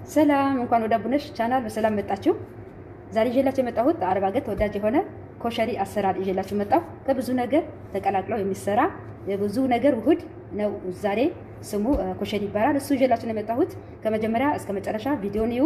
ሰላም እንኳን ወደ አቡነሽ ቻናል በሰላም መጣችሁ። ዛሬ ይዤላችሁ የመጣሁት አረብ ሀገር ተወዳጅ የሆነ ኮሸሪ አሰራር ይዤላችሁ መጣሁ። ከብዙ ነገር ተቀላቅለው የሚሰራ የብዙ ነገር ውህድ ነው። ዛሬ ስሙ ኮሸሪ ይባላል። እሱ ይዤላችሁ ነው የመጣሁት። ከመጀመሪያ እስከ መጨረሻ ቪዲዮን እዩ።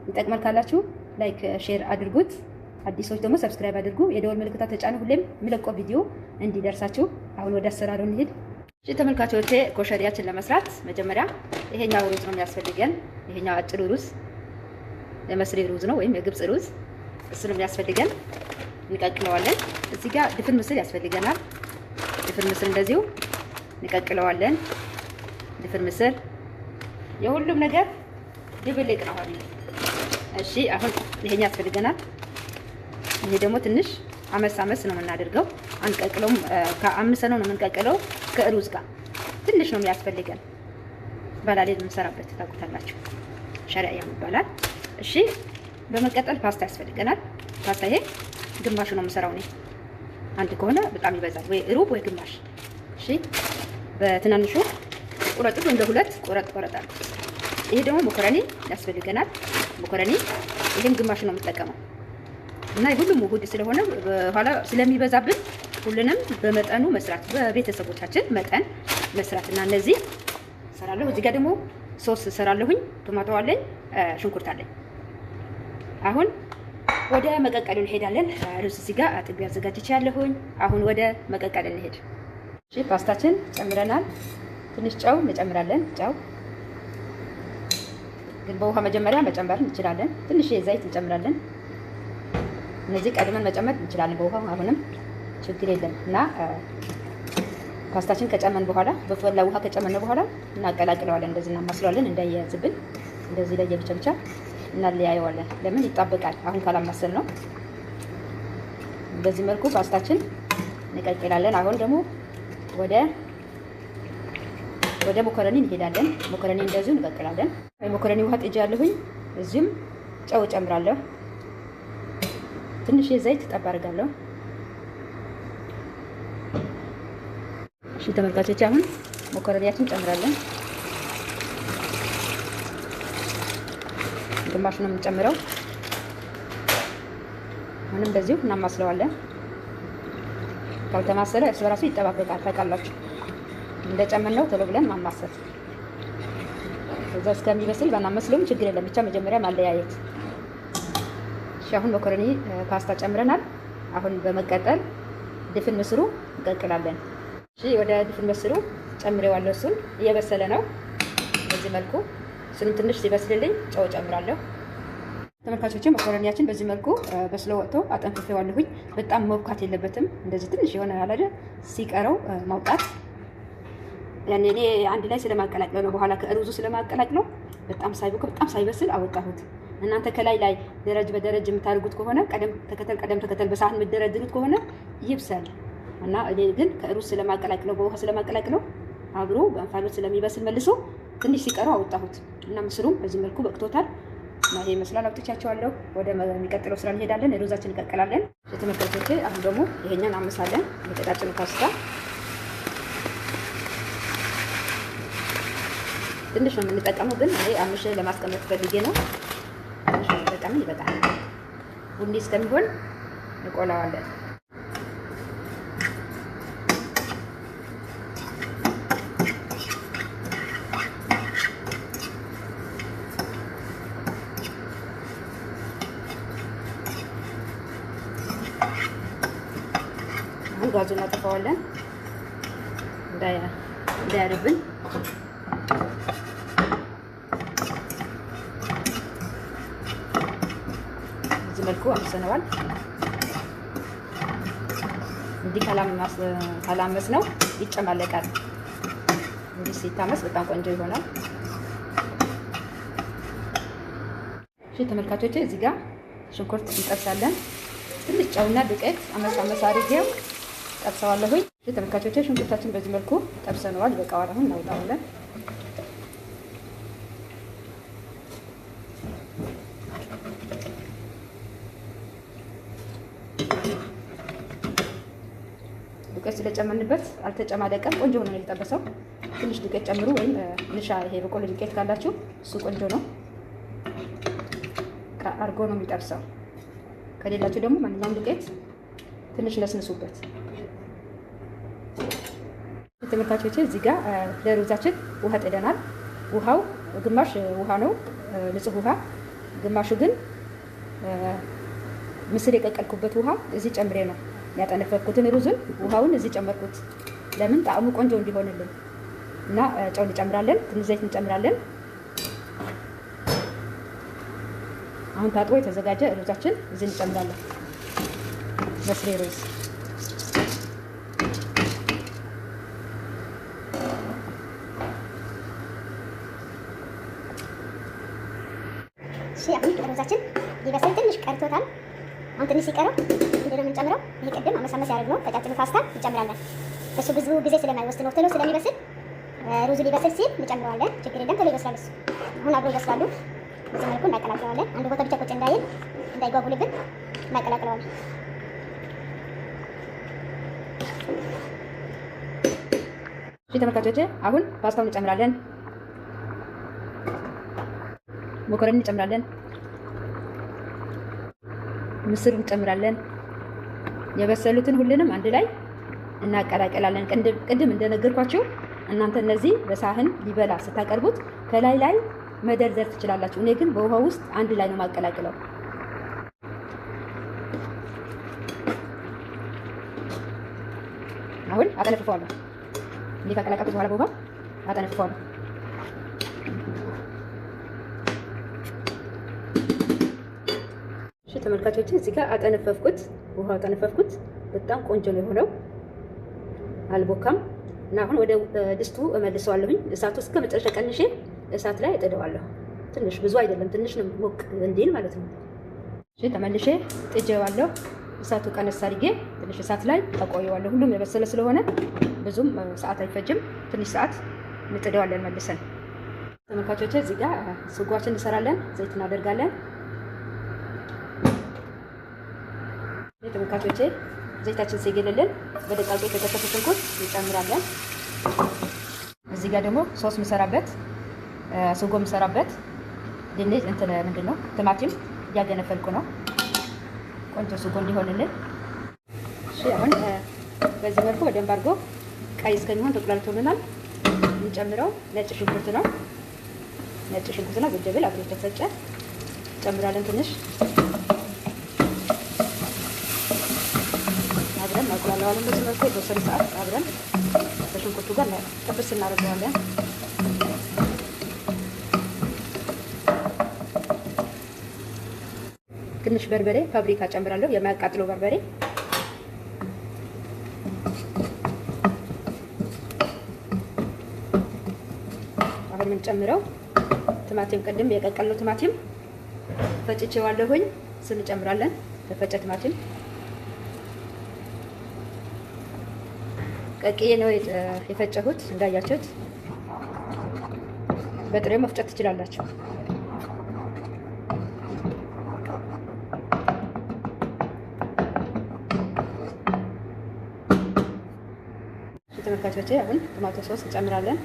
ይጠቅማል ካላችሁ like፣ share አድርጉት። አዲሶች ደግሞ subscribe አድርጉ። የደወል ምልክቷ ተጫኑ፣ ሁሌም የሚለቀው ቪዲዮ እንዲደርሳችሁ። አሁን ወደ አሰራሩ እንሂድ። እሺ ተመልካቾቼ፣ ኮሸሪያችን ለመስራት መጀመሪያ ይሄኛው ሩዝ ነው የሚያስፈልገን። ይሄኛው አጭሩ ሩዝ የመስሪ ሩዝ ነው ወይም የግብጽ ሩዝ፣ እሱ ነው የሚያስፈልገን። እንቀቅለዋለን። እዚህ ጋር ድፍን ምስር ያስፈልገናል። ድፍን ምስር እንደዚሁ እንቀቅለዋለን። ድፍን ምስር የሁሉም ነገር ድብልቅ ነው። እሺ አሁን ይሄኛው ያስፈልገናል። ይሄ ደግሞ ትንሽ አመስ አመስ ነው የምናደርገው። አንቀቅለውም፣ ከአምሰ ነው የምንቀቅለው ከሩዝ ጋር ትንሽ ነው የሚያስፈልገን። በላሌ የምንሰራበት ታውቁታላችሁ፣ ሸሪያ ይባላል። እሺ በመቀጠል ፓስታ ያስፈልገናል። ፓስታ ይሄ ግማሹ ነው የምሰራው እኔ። አንድ ከሆነ በጣም ይበዛል፣ ወይ ሩብ ወይ ግማሽ። እሺ በትናንሹ ቁረጡት፣ እንደ ሁለት ቆረጥ ቆረጥ አድርጉት። ይሄ ደግሞ ሞኮረኒ ያስፈልገናል። ሞኮረኒ ይሄም ግማሹ ነው የምጠቀመው እና ሁሉም ውህድ ስለሆነ በኋላ ስለሚበዛብን ሁሉንም በመጠኑ መስራት በቤተሰቦቻችን መጠን መስራት እና እነዚህ እሰራለሁ። እዚህ ጋር ደግሞ ሶስ እሰራለሁኝ። ቶማቶ አለኝ፣ ሽንኩርት አለኝ። አሁን ወደ መቀቀሉ እንሄዳለን። ሩዝ እዚህ ጋር አጥቤ አዘጋጅቻለሁኝ። አሁን ወደ መቀቀል እንሄድ። እሺ ፓስታችን ጨምረናል። ትንሽ ጨው እንጨምራለን። ጨው ግን በውሃ መጀመሪያ መጨመር እንችላለን። ትንሽ ዘይት እንጨምራለን። እነዚህ ቀድመን መጨመር እንችላለን በውሃ አሁንም ችግር የለም። እና ፓስታችን ከጨመን በኋላ በፈላ ውሃ ከጨመን በኋላ እናቀላቅለዋለን። እንደዚህ እናማስለዋለን እንዳያያዝብን፣ እንደዚህ ለየብቻ ብቻ እናለያየዋለን። ለምን ይጣበቃል፣ አሁን ካላማሰል ነው። በዚህ መልኩ ፓስታችን እንቀቅላለን። አሁን ደግሞ ወደ ሞኮረኒ እንሄዳለን። ሞኮረኒ እንደዚሁ እንቀቅላለን። ሞኮረኒ ውሃ ጥጄ ያለሁኝ፣ እዚህም ጨው እጨምራለሁ። ትንሽ ዘይት ጠብ አድርጋለሁ። እሺ ተመልካቾች አሁን ሞኮረኒያችን ጨምራለን። ግማሹ ነው የምንጨምረው። አሁንም በዚሁ እናማስለዋለን። ካልተማሰለ እርስ በራሱ ይጠባበቃል። ታውቃላችሁ፣ እንደጨመርነው ቶሎ ብለን ማማሰል። እዛ እስከሚበስል ባናመስለውም ችግር የለም። ብቻ መጀመሪያ ማለያየት። እሺ አሁን መኮረኒ ፓስታ ጨምረናል። አሁን በመቀጠል ድፍን ምስሩ እንቀቅላለን። እሺ ወደ ድፍን ምስሩ ጨምሬዋለሁ። እሱን እየበሰለ ነው በዚህ መልኩ። እሱንም ትንሽ ሲበስልልኝ ጨው ጨምራለሁ። ተመልካቾቼ መኮረኒያችን በዚህ መልኩ በስሎ ወጥቶ አጠንፍፌዋለሁኝ። በጣም መብካት የለበትም። እንደዚህ ትንሽ የሆነ አላደ ሲቀረው ማውጣት። ያኔ እኔ አንድ ላይ ስለማቀላቅለው ነው፣ በኋላ ከሩዙ ስለማቀላቅለው በጣም ሳይቦካ በጣም ሳይበስል አወጣሁት። እናንተ ከላይ ላይ ደረጅ በደረጅ የምታደርጉት ከሆነ ቀደም ተከተል ቀደም ተከተል በሳህን የምትደረድሩት ከሆነ ይብሰል እና እኔ ግን ከሩዝ ስለማቀላቅለው በውሃ ስለማቀላቅለው አብሮ በእንፋሎት ስለሚበስል መልሶ ትንሽ ሲቀረው አወጣሁት እና ምስሩም በዚህ መልኩ በቅቶታል። እና ይሄ ይመስላል። አውጥቻቸዋለሁ። ወደ የሚቀጥለው ስራ እንሄዳለን። ሩዛችን እንቀቅላለን። ተመልካቾቼ አሁን ደግሞ ይሄኛን አምሳለን። የቀጫጭኑ ፓስታ ትንሽ ነው የምንጠቀመው፣ ግን ይሄ አምሼ ለማስቀመጥ ፈልጌ ነው። ትንሽ ነው የምንጠቀመው፣ ይበቃል። ቡኒ እስከሚሆን እንቆላዋለን። አሁን ጋዙን እናጠፋዋለን እንዳያርብን። በዚህ መልኩ አምሰነዋል። እንዲህ ካላመስ ነው ይጨማለቃል። እንዲህ ሲታመስ በጣም ቆንጆ ይሆናል። እሺ ተመልካቾቼ እዚህ ጋር ሽንኩርት እንጠብሳለን። ትንሽ ጨውና ዱቄት አመስ አመስ አድርጌው ጠብሰዋለሁኝ። እሺ ተመልካቾቼ ሽንኩርታችን በዚህ መልኩ ጠብሰነዋል። ይበቃዋል። አሁን እናውጣዋለን። ዱቄት ስለጨመርንበት አልተጨማለቀም። ቆንጆ ሆኖ ነው የተጠበሰው። ትንሽ ዱቄት ጨምሩ፣ ወይም ንሻ፣ ይሄ በቆሎ ዱቄት ካላችሁ እሱ ቆንጆ ነው። አድርጎ ነው የሚጠብሰው። ከሌላችሁ ደግሞ ማንኛውም ዱቄት ትንሽ ነስንሱበት። ተመልካቾቼ እዚህ ጋር ለሩዛችን ውሃ ጥደናል። ውሃው ግማሽ ውሃ ነው ንጹህ ውሃ፣ ግማሹ ግን ምስር የቀቀልኩበት ውሃ እዚህ ጨምሬ ነው ያጠነፈኩትን ሩዙን ውሃውን እዚህ ጨመርኩት። ለምን ጣዕሙ ቆንጆ እንዲሆንልን እና ጨው እንጨምራለን፣ ትንሽ ዘይት እንጨምራለን። አሁን ታጥቦ የተዘጋጀ ሩዛችን እዚህ እንጨምራለን። መስሪ ሩዝ እሺ አሁን ሩዛችን ሊበስል ትንሽ ቀርቶታል። አሁን ትንሽ ሲቀረው ምንድን ነው የምንጨምረው? ይሄ ቅድም አመሳመስ ያደረግነው ቀጫጭኑ ፓስታ እንጨምራለን። እሱ ብዙ ጊዜ ስለማይወስድ ነው ቶሎ ስለሚበስል ሩዙ ሊበስል ሲል እንጨምረዋለን። ችግር የለም ቶሎ ይበስላል። እሱ አሁን አብሮ ይበስላሉ። በዚህ መልኩ እናቀላቅለዋለን። አንድ ቦታ ብቻ ቁጭ እንዳይል እንዳይጓጉልብን እናቀላቅለዋለን። እሺ ተመልካቾቼ አሁን ፓስታውን እንጨምራለን። መኮረኒ እንጨምራለን። ምስር እንጨምራለን። የበሰሉትን ሁሉንም አንድ ላይ እናቀላቀላለን። ቅድም እንደነገርኳችሁ እናንተ እነዚህ በሳህን ሊበላ ስታቀርቡት ከላይ ላይ መደርደር ትችላላችሁ። እኔ ግን በውሃ ውስጥ አንድ ላይ ነው ማቀላቅለው። አሁን አጠነፍፈዋለሁ። እንዲህ ካቀላቀልኩት በኋላ በውሃ አጠነፍፈዋለሁ። እሺ ተመልካቾች እዚህ ጋር አጠነፈፍኩት፣ ውሃ አጠነፈፍኩት። በጣም ቆንጆ ነው የሆነው፣ አልቦካም። እና አሁን ወደ ድስቱ እመልሰዋለሁኝ። እሳቱ እስከ መጨረሻ ቀንሼ እሳት ላይ እጥደዋለሁ። ትንሽ ብዙ አይደለም፣ ትንሽ ነው ሞቅ እንዲል ማለት ነው። እሺ ተመልሼ ጥጄዋለሁ። እሳቱ ቀነስ አድርጌ ትንሽ እሳት ላይ አቆየዋለሁ። ሁሉም የበሰለ ስለሆነ ብዙም ሰዓት አይፈጅም። ትንሽ ሰዓት እንጥደዋለን መልሰን። ተመልካቾቼ እዚህ ጋር ስጓችን እንሰራለን። ዘይት እናደርጋለን። ተመልካቾቼ ዘይታችን ሲግልልን በደቃቁ የተከተፈ ሽንኩርት እንጨምራለን። እዚህ ጋር ደግሞ ሶስ ምሰራበት ስጎ ምሰራበት ድንች እንትን ምንድን ነው ቲማቲም እያገነፈልኩ ነው፣ ቆንጆ ስጎ እንዲሆንልን። እሺ አሁን በዚህ መልኩ በደንብ አድርጎ ቀይ እስከሚሆን ተቁላልቶልናል። እንጨምረው ነጭ ሽንኩርት ነው። ነጭ ሽንኩርትና ዝንጅብል አብሮ የተፈጨ እንጨምራለን ትንሽ አብረን እናቁላለዋለን። በዚህ መልኩ የተወሰነ ሰዓት አብረን ከሽንኩርቱ ጋር ጥብስ እናደርገዋለን። ትንሽ በርበሬ ፋብሪካ ጨምራለሁ፣ የማያቃጥለው በርበሬ። አሁን የምንጨምረው ቲማቲም፣ ቅድም የቀቀልነው ቲማቲም ፈጭቼዋለሁኝ፣ እሱን እንጨምራለን። ተፈጨ ቲማቲም ቀቅዬ ነው የፈጨሁት። እንዳያችሁት በጥሬው መፍጨት ትችላላችሁ። ተመልካቾቼ አሁን tomato sauce እንጨምራለን።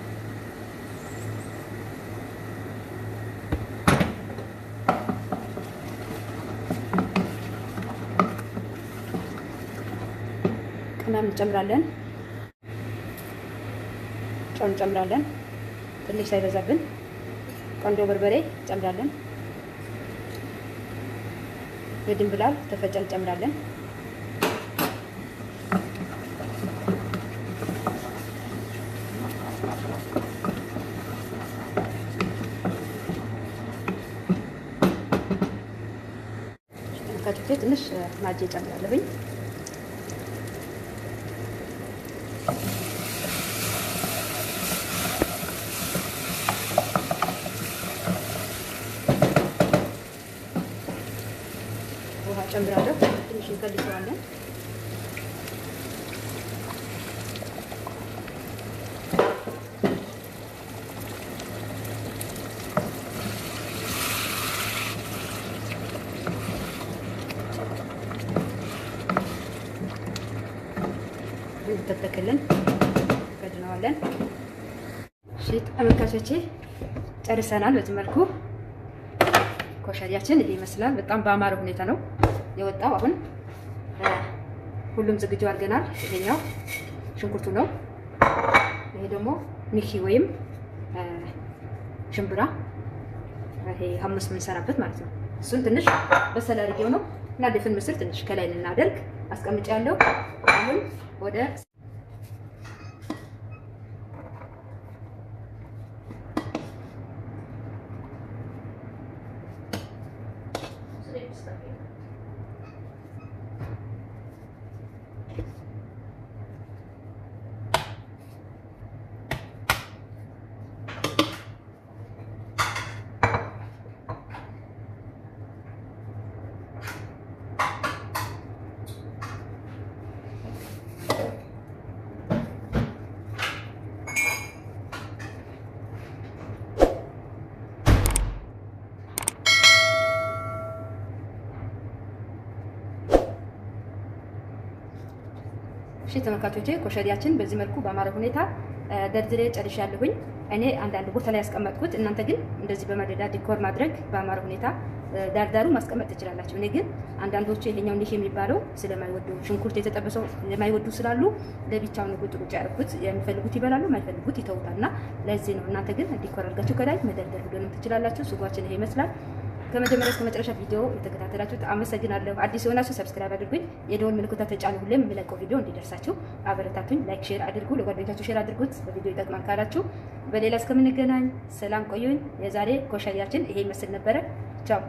ቅመም እንጨምራለን። ጨው እንጨምራለን፣ ትንሽ ሳይበዛብን። ቆንጆ በርበሬ እንጨምራለን። የድንብላል ተፈጨ እንጨምራለን። ተመልካቾቼ ትንሽ ማጅ እጨምራለሁኝ። ውሃ ጨምራለሁ። ትንሽ እንከልሰዋለን። እንተተክልን ከድነዋለን። እሺ ተመልካቾቼ ጨርሰናል። በዚህ መልኩ ኮሸሪያችን ይሄ ይመስላል። በጣም በአማረ ሁኔታ ነው የወጣው። አሁን ሁሉም ዝግጁ አድርገናል። ይሄኛው ሽንኩርቱ ነው። ይሄ ደግሞ ኒኪ ወይም ሽምብራ፣ ይሄ ሐሙስ የምንሰራበት ማለት ነው። እሱን ትንሽ በሰል አድርጌው ነው እና ድፍን ምስር ትንሽ ከላይ ልናደርግ አስቀምጫለሁ። አሁን ወደ እሺ ተመልካቾቼ፣ ኮሸሪያችን በዚህ መልኩ በአማረ ሁኔታ ደርድሬ ጨርሻለሁኝ። እኔ አንዳንድ ቦታ ላይ ያስቀመጥኩት፣ እናንተ ግን እንደዚህ በመደዳ decor ማድረግ በአማረ ሁኔታ ዳርዳሩ ማስቀመጥ ትችላላችሁ። እኔ ግን አንዳንዶቹ ይሄኛው እንዲህ የሚባለው ስለማይወዱ፣ ሽንኩርት የተጠበሰው የማይወዱ ስላሉ ለብቻው ነው ቁጭ ቁጭ ያደረኩት። የሚፈልጉት ይበላሉ፣ የማይፈልጉት ይተውታልና ለዚህ ነው። እናንተ ግን decor አድርጋችሁ ከላይ መደርደር ሁሉንም ትችላላችሁ። ሱጓችን ይሄ ይመስላል። ከመጀመሪያ እስከ መጨረሻ ቪዲዮ የተከታተላችሁት አመሰግናለሁ። አዲስ የሆናችሁ subscribe አድርጉኝ፣ የደወል ምልክቷ ተጫኑ። ሁሌም የምለቀው ቪዲዮ እንዲደርሳችሁ አበረታቱኝ። Like፣ share አድርጉ፣ ለጓደኞቻችሁ share አድርጉት። በቪዲዮ ይጠቅማል ካላችሁ። በሌላ እስከምንገናኝ ሰላም ቆዩኝ። የዛሬ ኮሻያችን ይሄ ይመስል ነበረ። ቻው።